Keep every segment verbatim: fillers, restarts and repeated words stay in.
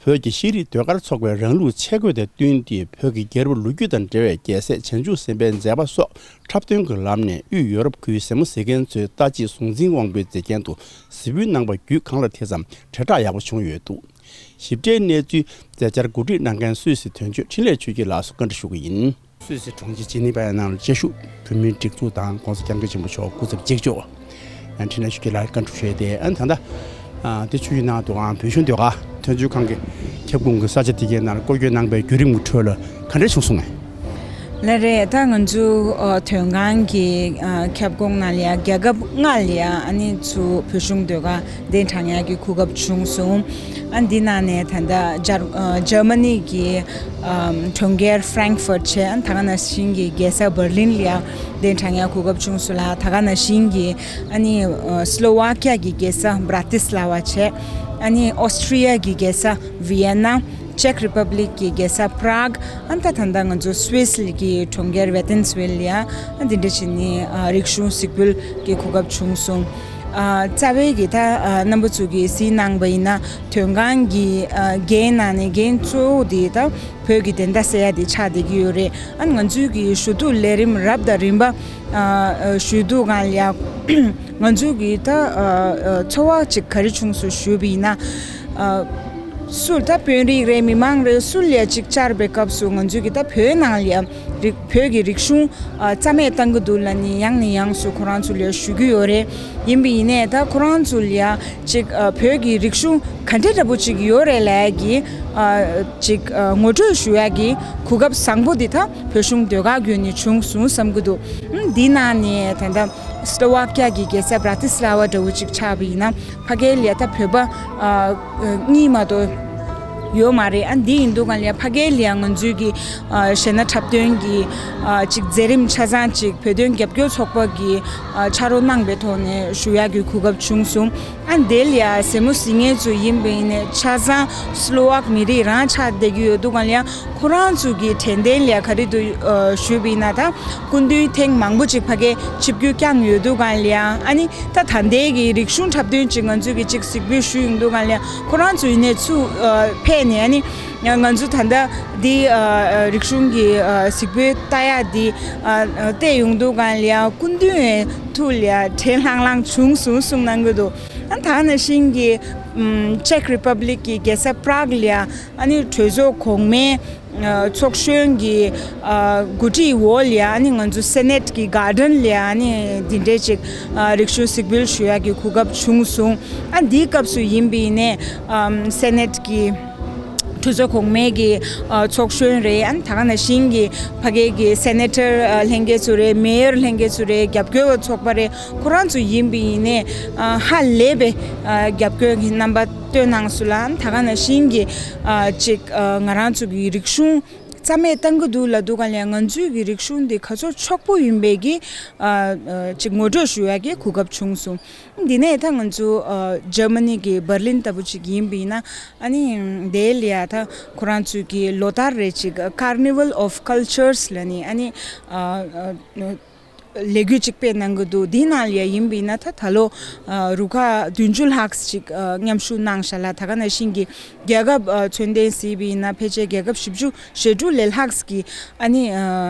བོད་ཀྱི་ཤེས་རིག་ཟློས་གར་ཚོགས་པའི་རང་ལུགས་ཆས་གོས་དང་བསྟུན་ཏེ། བོད་ཀྱི་རྒྱལ་རབས་ལོ་རྒྱུས་དང་འབྲེལ་བའི་རྒྱལ་སྲས་བྱང་ཆུབ་སེམས་དཔའི་མཛད་པ་སོགས་འཁྲབ་སྟོན་གྱི་ལམ་ནས་དབུས་ཡོ་རོབ་ཁུལ་ཟལ་མོ་ཟས་མཁན་ཚོའི་ལྟ་དཔྱད་གཟུང་འཛིན་དབང་པོའི་མཛེས་རྒྱན་དུ་གཟིགས་འབུལ་གནང་བ་བརྒྱུད། གང་ལ་དེ་ཙམ་དྲིལ་བསྒྲགས་ཡག་པོ་བྱུང་ཡོད་འདུག། ཞིབ་ཕྲའི་གནས་ཚུལ་མཛད་འཆར་གོ་སྒྲིག་གནང་མཁན་སུད་སི་དོན་གཅོད་འཕྲིན་ལས་ཆོས་སྐྱིད་ལགས་སུ་བཀའ་འདྲི་ཞུ་གི་ཡིན། སུད་སི་གྲོང་ཁྱེར་ཇི་ནི་ཝའི་ནང་ལ་བཅའ་བཞུགས་བོད་མིའི་སྒྲིག་འཛུགས་དང་༸གོང་ས་༸སྐྱབས་མགོན་ཆེན་པོ་མཆོག་སྐུ་ཚབ་གཅིག་ལྕོགས་ཨ་འཕྲིན་ལས་ཆོས་སྐྱིད་ལགས་བཀའ་འདྲི་ཞུ་ཡས་དེ། ཨ་ནི་ད་ལྟ་ཨ་དེ་ཆུ་བཞི་ནང་དུའང་བོད་གཞུང་ཟློས་གར་ཐོན་རྫས་ཁང་གི་ཁྱབ་ཁོངས་ཀྱི་ས་ཆ་དེ་གའི་ནང་ལ་སྐོར་སྐྱོད་གནང་པའི་བརྒྱུད་རིམ་གྱི་ཁྲོད་ལ་ག་འདྲ་བྱུང་སོང་ངས། ལགས་རེད། ད་ང་ཚོ་ཨ་ཐོན་ཁང་གི་ཨ་ཁྱབ་ཁོངས་ནང་ལ་ཡ་རྒྱལ་ཁབ་ལྔ་ལ་ཡ་ཨ་ནི་ཚུར་བོད་གཞུང་ཟློས་གར་གདན་དྲངས་ཡག་གི་གོ་སྐབས་བྱུང་སོང་། ཨ་འདི་ནང་ནས་ད་ལྟ་ཇར་ཨ་ཇར་མ་ནི་གི་ཨམ་གྲོང་ཁྱེར་ཧྥ་རེང་ཧྥུར་བྱས། ཨ་ད་ག་ནང་བཞིན་གྱི་རྒྱལ་ས་འབར་ལིན་ལ་ཡ་གདན་དྲངས་ཡག་གོ་སྐབས་བྱུང་སོང་ལ། ད་ག་ནང་བཞིན་གྱི་ཨ་ནི་ཨ་སི་ལོ་ཝ་ཀི་ཡ་གི་རྒྱལ་ས་བྷ་ར་ཏི་སི་ལ་ཝ་བྱས། ཨ་ནི་ཨོ་སི་ཀྲི་ཡ་གི་རྒྱལ་ས་ཝི་ཡེ་ན། ཅེག་རི་པབ་ལིག་གི་རྒྱལ་ས་པྲག། ཨ་ད་ད་ལྟ་ང་ཚོ་སུད་སི་གི་གྲོང་ཁྱེར་ཝེ་ཏན་སི་ཝེལ་ལ་ཡ་ཨ་འདི་འདྲ་བྱས་ནས་ཨ་རིག་གཞུང་གཟིགས་འབུལ་གྱི་གོ་སྐབས་བྱུང་སོང་། ཨ་རྩ་བའི་གི་ད་ཨ་རྣམ་པ་ཚོ་གིས་གཟིགས་གནང་པ་ཡིན་ན་ཐོན་ཁང་གི་ཨ་འགན་ནང་ནས་འགན་གཙོ་བོ་དེ་ད་བོད་ཀྱི་བདེན་མཐའ་གསལ་ཡ་དེ་ཆགས་བསྡད་ཀྱི་ཡོད་རེད། ཨ་ང་ཚོའི་གི་ཞུ་གཏུག་ལས་རིམ་རབ་དང་རིམ་པ་ཨ་ཨ་ཞུས་དུས་སྒང་ལ་ཡ་ང་ཚོའི་གི་ད་ཨ་ཨ་ཚོར་བ་ཅིག་ག་རེ་བྱུང་སོང་ཞུས་པ་ཡིན་ན། ཨ་སུ་ད་དཔོན་རིགས་རེད། མི་མང་རེད། སུ་ལ་ཡ་ཅིག་བཅར་བའི་སྐབས་སུ་ང་ཚོའི་གི་ད་བོད་ནང་ལ་ཡ་རིག་བོད་ཀྱི་རིག་གཞུང་ཨ་རྩ་མེད་བཏང་གི་འདུག་ལབ་ནས་ཡང་ནས་ཡང་སུ་ཁོ་རང་ཚོ་ལ་ཡ་ཞུ་གི་ཡོད་རེད། ཡིན་པ་ཡིན་ནའི་ད་ཁོ་རང་ཚོ་ལ་ཡ་ཅིག་ཨ་བོད་ཀྱི་རིག་གཞུང་ག་འདྲ་འདྲ་པོ་ཅིག་ཡོད་རེད་ལབ་ཡ་གི་ཨ་ཅིག་ཨ་ངོ་སྤྲོད་ཞུ་ཡ་གི་གོ་སྐབས་བཟང་པོ་འདི་ད་བོད་གཞུང་ཟློས་གར་བརྒྱུད་ནས་བྱུང་སོང་བསམ་གི་འདུག། ཨ་འདི་ནང་ནས་ད་ལྟ་སི་ལོ་ཝ་ཀི་ཡ་གི་རྒྱལ་ས་བྷ་ར་ཏི་སི་ལ་ཝ་འདྲ་བོ་ཅིག་ཆགས་པ་ཡིན་ན། ཕ་གིའི་ལ་ད་བོད་པ་ཨ་གཉིས་མ་གཏོགས་ཡོད་མ་རེད། ཨ་འདི་ཡིན་དུས་སྒང་ལ་ཕ་གིའི་ལ་ང་ཚོའི་གི་ཨ་གཞས་སྣ་འཁྲབ་སྟོན་གྱི་ཨ་ཅིག་མཛད་རིམ་ཆ་ཚང་ཅིག་བོད་དོན་རྒྱབ་སྐྱོར་ཚོགས་པ་གི་ཨ་ཕྱག་རོགས་གནང་པའི་ཐོག་ནས་ཞུ་ཡག་གི་གོ་སྐབས་བྱུང་སོང་། ཨ་འདི་ལ་ཟལ་མོ་ཟས་མཁན་ཚོ་ཡིན་པ་ཡིན་ནའི་ཆ་ཚང་སི་ལོ་ཝག་མི་རིགས་རང་ཆགས་བསྡད་ཀྱི་ཡོད་དུས་སྒང་ལ་ཁོ་རང་ཚོ་གི་དྲན་རྟེན་ལ་ག་རེ་འདུག་ཨ་ཞུས་པ་ཡིན་ན། ད་སྐུ་མདུན་ཐེངས་མང་པོ་ཅིག་ཕ་གིར་ཆིབས་བསྒྱུར་བསྐྱངས་ཡོད་དུས་སྒང་ལ། ཨ་ནི་ད་ད་ལྟའི་གི་རིག་གཞུང་འཁྲབ་སྟོན་ཅིག་ང་ཚོས་གི་ཅིག་གཟིགས་འབུལ་ཞུས་ཡོང་དུས་སྒང་ལ་ཁོ་རང་ཚོ་ཡིན་ནའི་ཚུར་ཨ་ཕེབས་ནས། ཨ་ནི་ང་ཚོ་ད་ལྟ་འདི་ཨ་ཨ་རིག་གཞུང་གི་ཨ་གཟིགས་འབུལ་ལྟ་ཡག་འདི་ཨ་ཨ་བལྟས་ཡོང་དུས་སྒང་ལ་སྐུ་མདུན་ཐུགས་ལ་དྲན་ལྷང་ལྷང་བྱུང་སོང་གསུངས་གནང་གི་འདུག། ཨ་ད་ནང་བཞིན་གྱི་ཨམ་ཅེག་རི་པབ་ལིག་གི་རྒྱལ་ས་པྲག་ལ་ཨ་ནི་གྲོས་ཚོགས་གོང་མའི་ཨ་ཚོགས་གཞོན་གྱི་ཨ་གོ་སྒྲིག་འོག་ལ་ཨ་ནི་ང་ཚོ་སེ་ནེཊ་གི་གྷར་ཌན་ལ་ཨ་ནི་འདི་འདྲའི་ཅིག་ཨ་རིག་གཞུང་གཟིགས་འབུལ་ཞུ་ཡག་གི་གོ་སྐབས་བྱུང་སོང་། ཨ་འདིའི་སྐབས་སུ་ཡིན་པ་ཡིན་ནའི་ཨམ་སེ་ནེཊ་གི་གྲོས་ཚོགས་གོང་མའི་གི་ཨ་ཚོགས་གཞོན་རེད། ཨ་ནི་ད་ག་ནང་བཞིན་གྱི་ཕ་གིའི་གི་སེ་ནེ་ཊར་ཨ་ལྷན་རྒྱས་ཚོ་རེད། མེ་ཡར་ལྷན་རྒྱས་ཚོ་རེད། རྒྱབ་སྐྱོར་བ་ཚོགས་པ་རེད། ཁོ་རང་ཚོ་ཡིན་པ་ཡིན་ནའི་ཨ་ཧ་ལས་པའི་ཨ་རྒྱབ་སྐྱོར་གྱི་རྣམ་པ་སྟོན་གནང་སོང་ལ། ཨ་ནི་ད་ག་ནང་བཞིན་གྱི་ཨ་ཅིག་ཨ་ང་རང་ཚོ་གི་རིག་གཞུང་རྩ་མེད་བཏང་གི་འདུག་ལབ་དུས་སྒང་ལ་ང་ཚོའི་གི་རིག་གཞུང་འདི་ག་ཚོད་ཕྱུག་པོ་ཡིན་པའི་གི་ཨ་ཨ་ཅིག་ངོ་སྤྲོད་ཞུ་ཡག་གི་གོ་སྐབས་བྱུང་སོང་། འདི་ནས་ད་ང་ཚོ་ཨ་ཇར་མ་ནི་གི་འབར་ལིན་ལྟ་བུ་ཅིག་ཡིན་པ་ཡིན་ན། ཨ་ནི་དེ་ལ་ཡ་ད་ཁོ་རང་ཚོའི་གི་ལོ་ལྟར་རེ་ཅིག་Carnival of Cultures ལབ་ནི་ཨ་ནི་ཨ་ཨ་ལས་འགུལ་ཅིག་སྤེལ་གནང་གི་འདུག། འདི་ནང་ལ་ཡ་ཡིན་པ་ཡིན་ན་ད་ད་ལོ་ཨ་རུ་ཁག་བདུན་ཅུ་ལྷག་ཅིག་ཨ་མཉམ་ཞུགས་གནང་ཤག་ལ། ད་ག་ནང་བཞིན་གྱི་རྒྱལ་ཁབ་ཨ་མཚོན་ལྡན་གཟིགས་པ་ཡིན་ན་ཕལ་ཆེར་རྒྱལ་ཁབ་བཞི་བཅུ་ཞེ་དྲུག་ལས་ལྷག་གི་ཨ་ནི་ཨ་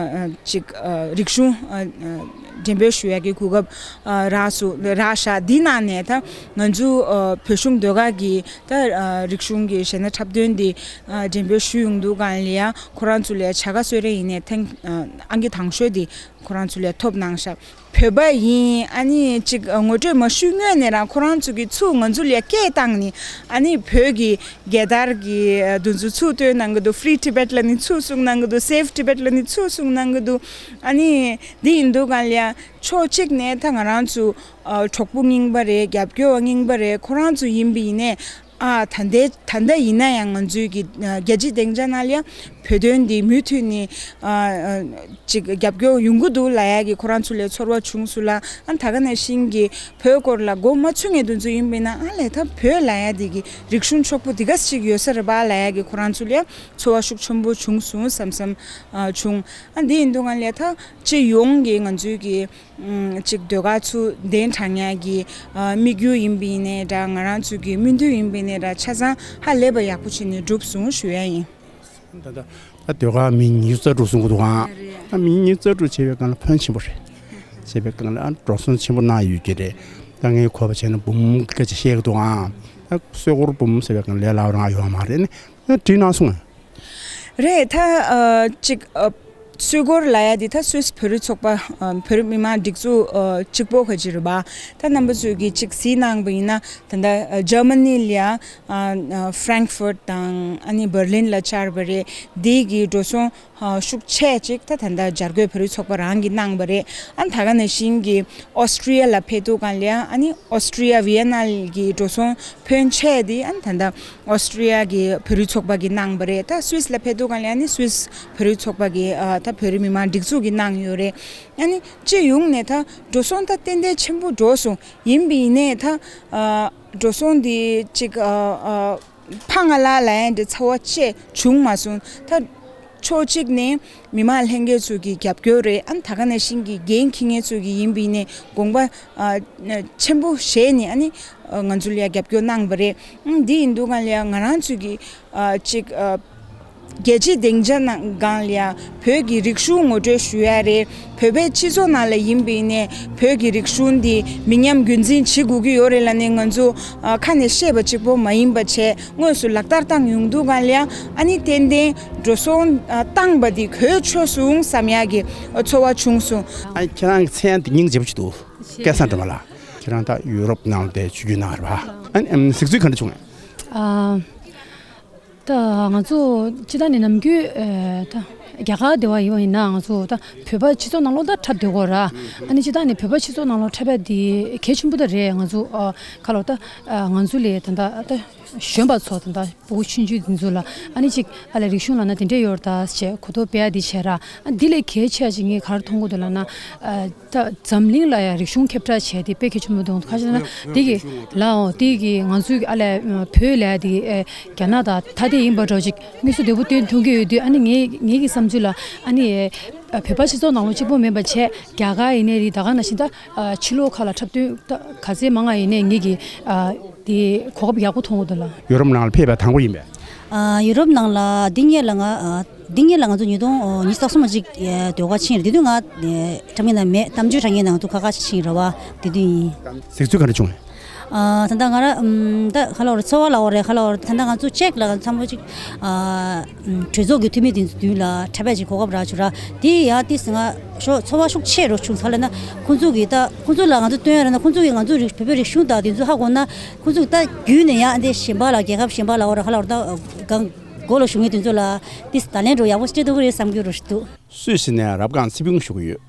ཨ་ཅིག་ཨ་རིག་གཞུང་ཨ་ཨ་འགྲེམས་སྤེལ་ཞུ་ཡག་གི་གོ་སྐབས་ཨ་རག་སོང་རག་ཤག། འདི་ནང་ནས་ད་ང་ཚོ་ཨ་བོད་གཞུང་ཟློས་གར་གྱི་ད་ཨ་རིག་གཞུང་གི་གཞས་སྣ་འཁྲབ་སྟོན་འདི་ཨ་འགྲེམས་སྤེལ་ཞུས་ཡོང་དུས་སྒང་ལ་ཡ་ཁོ་རང་ཚོ་ལ་བྱ་དགའ་གསོལ་རས་ཡིན་ནའི་ཐེངས་ཨ་ཨང་ཀི་དང་ཤོས་འདི་ཁོ་རང་ཚོ་ལ་ཐོབ་གནང་ཤག། བོད་པ་ཡིན། ཨ་ནི་ཅིག་ངོ་སྤྲོད་མ་ཞུས་སྔོན་ནས་རང་ཁོ་རང་ཚོ་གིས་ཚུར་ང་ཚོ་ལ་སྐད་བཏང་ནས། ཨ་ནི་བོད་ཀྱི་རྒྱལ་དར་གྱི་འདི་ཚོ་ཚུར་སྟོན་གནང་གི་འདུག། Free Tibet ལབ་ནི་ཚུར་གསུང་གནང་གི་འདུག། Save Tibet ལབ་ནི་ཚུར་གསུང་གནང་གི་འདུག། ཨ་ནི་འདི་ཡིན་དུས་སྒང་ལ་ཕྱོགས་གཅིག་ནས་ད་ང་རང་ཚོ་གྲོགས་པོ་རྙིང་པ་རེད། རྒྱབ་སྐྱོར་བ་རྙིང་པ་རེད། ཁོ་རང་ཚོ་ཡིན་པ་ཡིན་ནའི། ཨ་ད་ལྟའི་ད་ལྟ་ཡིན་ན་ཡང་ང་ཚོའི་གི་ཨ་རྒྱལ་སྤྱིའི་སྡིངས་ཆ་ནང་ལ་ཡང་བོད་དོན་འདི་མུ་མཐུད་ནས་ཨ་ཨ་ཅིག་རྒྱབ་སྐྱོར་ཡོང་གི་འདུག་ལབ་ཡག་གི་ཁོ་རང་ཚོ་ལ་ཚོར་བ་བྱུང་སོང་ལ། ཨ་ད་ག་ནང་བཞིན་གྱི་བོད་སྐོར་ལ་མགོ་མ་ཚོས་མཁན་དེ་ཚོ་ཡིན་པ་ཡིན་ན། ཨ་ལས་ད་བོད་ལབ་ཡག་འདི་གི་རིག་གཞུང་ཕྱུག་པོ་འདི་ག་ཅིག་ཡོད་ས་རེད་པ་ལབ་ཡག་གི་ཁོ་རང་ཚོ་ལ་ཚོར་བ་ཤུགས་ཆེན་པོ་བྱུང་སོང་བསམ་བསམ་ཨ་བྱུང་། ཨ་འདི་ཡིན་དུས་སྒང་ལ་ད་སྤྱི་ཡོངས་ཀྱི་ང་ཚོའི་གི་ཨམ་ཅིག་ཟློས་གར་ཚུར་གདན་དྲངས་ཡག་གི་ཨ་དམིགས་ཡུལ་ཡིན་པ་ཡིན་ནའི་འདྲ། ང་རང་ཚོའི་གི་སྨོན་འདུན་ཡིན་པ་ ནས་ར་ཆ་ཚང་ཧ་ལས་པ་ཡག་པོ་བྱས་ནས་གྲུབ་སོང་ཞུ་ཡ་ཡིན། ད་ལྟ་ད་ཟློས་གར་མི་ཉི་ཤུ་རྩ་དྲུག་གསུང་གི་འདུག་ཨང་། ཨ་མི་ཉི་ཤུ་རྩ་དྲུག་བྱས་པའི་སྒང་ལ་ཕོན་ཆེན་པོ་རེད། བྱས་པའི་སྒང་ལ་ཨ་འགྲོ་སོང་ཆེན་པོ་གནང་ཡོད་ཀྱི་རེད། ད་ངས་གོ་བ་བྱས་ན་འབུམ་སྐད་ཆ་བཤད་ཀྱི་འདུག་ཨང་། ད་གསོལ་སྐོར་འབུམ་ཟེར་བའི་སྒང་ལ་ལས་སླ་བོ་རང་ཡོད་མ་རེད་ནི། ད་བྲིས་གནང་སོང་ཨ། རེད་ད། ཨ་ཅིག་ཨ་གསོལ་སྐོར་ལབ་ཡ་འདི་ད་སུད་སི་བོད་རིགས་ཚོགས་པ་ཨ་བོད་རིགས་མི་མང་སྒྲིག་འཛུགས་ཨ་གཅིག་པོ་ག་ཅིག་རེད་པ། ད་རྣམ་པ་ཚོས་ཀྱིས་ཅིག་གཟིགས་གནང་པ་ཡིན་ན་ད་ལྟ་ཨ་འཇར་མ་ནི་ལ་ཡ་ཨ་ཨ་ཧྥ་རེང་ཧྥུར་དང་ཨ་ནི་འབར་ལིན་ལ་བཅར་བ་རེད། འདི་གི་འགྲོ་སོང་ཨ་ཤུགས་ཆེ་ཅིག་ད་ད་ལྟ་འཇར་འགོག་བོད་རིགས་ཚོགས་པ་རང་གིས་གནང་བ་རེད། ཨ་ནི་ད་ག་ནང་བཞིན་གྱི་ཨོ་སི་ཀྲི་ཡ་ལ་ཕེབས་དུས་སྒང་ལ་ཡ་ཨ་ནི་ཨོ་སི་ཀྲི་ཡ་ཝི་ཡེ་ན་གི་འགྲོ་སོང་ཕོན་ཆེ་འདི་ཨ་ནི་ད་ལྟ་ཨོ་སི་ཀྲི་ཡ་གི་བོད་རིགས་ཚོགས་པ་གིས་གནང་བ་རེད། ད་སུད་སི་ལ་ཕེབས་དུས་སྒང་ལ་ཨ་ནི་སུད་སི་བོད་རིགས་ཚོགས་པ་གི་ཨ་ད་བོད་རིགས་མི་མང་སྒྲིག་འཛུགས་ཀྱིས་གནང་ཡོད་རེད། ཨ་ནི་སྤྱི་ཡོངས་ནས་ད་འགྲོ་སོང་ད་ཏན་ཏན་ཆེན་པོ་འགྲོ་སོང་། ཡིན་པ་ཡིན་ནའི་ད་ཨ་འགྲོ་སོང་འདི་ཅིག་ཨ་ཨ་ཕ་ང་ལ་ལ་ཡན་འདི་ཚ་བ་ཅེ་བྱུང་མ་སོང་། ད་ཕྱོགས་གཅིག་ནས་མི་མང་ལྷན་རྒྱས་ཚོ་གི་རྒྱབ་སྐྱོར་རེད། ཨ་ནི་ད་ག་ནང་བཞིན་གྱི་འགན་འཁྱེར་མཁན་ཚོ་གི་ཡིན་པ་ཡིན་ནའི་དགོངས་པ་ཨ་ཆེན་པོ་བཞེས་ནས་ཨ་ནི་ཨ་ང་ཚོ་ལ་ཡ་རྒྱབ་སྐྱོར་གནང་བ་རེད། ཨ་འདི་ཡིན་དུས་སྒང་ལ་ཡ་ང་རང་ཚོ་གི་ཨ་ཅིག་ཨ་རྒྱལ་སྤྱིའི་སྡིངས་ཆ་ནང་སྒང་ལ་ཡ་བོད་ཀྱི་རིག་གཞུང་ངོ་སྤྲོད་ཞུ་ཡ་རེད། བོད་པའི་སྤྱི་ཚོགས་ནང་ལ་ཡིན་པ་ཡིན་ནའི་བོད་ཀྱི་རིག་གཞུང་འདི་མི་ཉམས་རྒྱུན་འཛིན་བྱེད་དགོས་ཀྱི་ཡོད་རེད་ལབ་ནས་ང་ཚོ་ཨ་ཁ་ནས་བཤད་པ་གཅིག་པོ་མ་ཡིན་པ་བྱས་དངོས་སུ་ལག་བསྟར་བཏང་ཡོང་དུས་སྒང་ལ་ཡ་ཨ་ནི་ཏན་ཏན་འགྲོ་སོང་ཨ་བཏང་པ་འདི་གོ་ཆོད་སོང་བསམ་ཡ་གི་ཚོར་བ་བྱུང་སོང་། ཨ་ཁྱེད་རང་གི་མཚན་འདི་སྙིང་རྗེ་པོ་ཅིག་འདུག་སྐལ་བཟང་སྒྲོལ་མ་ལགས། ཁྱེད་རང་ད་ཡུ་རོབ་ནང་ལ་བསྡད་ཆོས་བརྒྱུད་གནང་བ་རེད་པ། ཨ་ནི་ཨམ་གཟིགས་ཚུལ་ག་འདྲ་བྱུང་ངས། ཨ། ད་ང་ཚོ་སྤྱིར་བཏང་ནས་ནམ་རྒྱུན་ཨ་ད་རྒྱ་གར་སྡེ་བ་ཡིན་པ་ཡིན་ན་ང་ཚོ་ད་བོད་པ་སྤྱི་ཚོགས་ནང་ལོགས་ད་འཁྲབ་སྡོད་དགོས་ར། ཨ་ནི་སྤྱིར་བཏང་ནས་བོད་པ་སྤྱི་ཚོགས་ནང་ལོགས་འཁྲབ་ཡ་དེ་གལ་ཆེན་པོ་ད་རེད། ང་ཚོ་ཨ་ཁ་ལོ་ད་ཨ་ང་ཚོ་ལས་ད་ད་ད་གཞོན་པ་ཚོ་ད་ད་ཕྲུ་གུ་ཆུང་ཆུང་དེ་ཚོ་ལ་ཨ་ནི་ཅིག་ཨ་ལས་རིག་གཞུང་ལབ་ན་དེ་འདྲས་ཡོད་རེད་ད་ཅེས་གོ་རྟོགས་སྤེལ་ཡ་དེ་བྱས་ར། ཨ་འདི་ལས་གལ་ཆེ་ཅིག་ངས་ག་རེ་མཐོང་གི་འདུག་ལབ་ན་ཨ། ད་འཛམ་གླིང་ལ་ཡང་རིག་གཞུང་ཁྱབ་བསྒྲགས་བྱས་ཏེ་དཔེ་གལ་ཆེན་པོ་འདུག་ཁ་ཤས་ན་དེ་གི་ལའོ་དེ་གི་ང་ཚོའི་ཨ་ལས་བོད་ལ་དེ་རྒྱ་ནག་དང་ཐ་དད་ཡིན་པ་འདྲ་ཅིག་དངོས་སུ་བདེ་པོ་སྟོན་ཐུབ་ཀྱི་ཡོད་དུས་ཨ་ནི་ངའི་ངའི་གི་བསམ་ཚུལ་ལ་ཨ་ནི་བོད་པ་སྤྱི་ཚོགས་ནང་ལོགས་གཅིག་པོ་མིན་པ་བྱས་རྒྱ་གར་ཡིན་ནའི་རེད། ད་ག་ནང་བཞིན་ད་ཕྱི་ལོགས་ཁག་ལ་འཁྲབ་སྟོན་ད་ག་ཚད་མང་ང་ཡིན་ནའི་ངེད་ཀྱི་དེ་གོ་སྐབས་ཡག་པོ་མཐོང་གི་འདུག་ལ། ཡུ་རོབ་ནང་ལ་ཕེབས་པ་དང་པོ་ཡིན་པས། ཨ་ཡུ་རོབ་ནང་ལ་འདི་སྔོན་ལ་ང་ཨ་འདི་སྔོན་ལ་ང་ཚོ་ཉིས་སྟོང་ཉི་ཤུ་རྩ་གསུམ་ལ་ཅིག་ཨ་ཟློས་གར་ཕྱིན་རེད། དེ་དུས་ང་ཨ་འཁྲབ་མཁན་ནང་མེད། གཏམ་བརྗོད་འཁྲབ་མཁན་ནང་དུ་ཁ་ཁ་ཕྱིན་རེད་བ། དེ་དུས་ཡིན། གཟིགས་ཚུལ་ག་འདྲ་བྱུང་། ཨ་ད་ལྟ་ང་ར་ཨམ་ད་ག་ལ་བར་ཚོར་བ་ལ་བར་རེད། ག་ལ་བར་ད་ལྟ་ང་ཚོ་ཅེག་ལ་ཚང་མ་ཅིག་ཨ་ཨམ་གྲོས་ཚོགས་ཀྱི་འཐུས་མི་དེ་ཚོ་མདུན་ལ་འཁྲབ་པའི་ཅིག་གོ་སྐབས་རག་བྱུང་ར། དེ་ཡ་དེ་ང་ཤོ་ཚོར་བ་ཤུགས་ཆེ་རུ་བྱུང་ས་ལ་ན་ཁོང་ཚོ་གི་ད་ཁོང་ཚོ་ལ་ང་ཚོ་སྟོན་ཡ་ར་ན་ཁོང་ཚོ་གི་ང་ཚོ་རིག་བོད་པའི་རིག་གཞུང་དང་དེ་ཚོ་ཧ་གོ་ན་ཁོང་ཚོ་གི་ད་བརྒྱུད་ནས་ཡ་འདི་གཞན་པ་ལ་རྒྱལ་ཁབ་གཞན་པ་ལ་བར་ག་ལ་བར་ད་གང་། མགོ་ལ་ཞུགས་མཁན་དེ་ཚོ་ལ་ཏིས་ད་ལན་འགྲོ་ཡག་པོ་སྤྲད་ཐུབ་ཀྱི་རེད་བསམ་གྱི་རེད་འདུག་སུད་སི་ནས་རབ་སྒང་ཚེ་ཕུན་ཞུ་གི་ཡོད།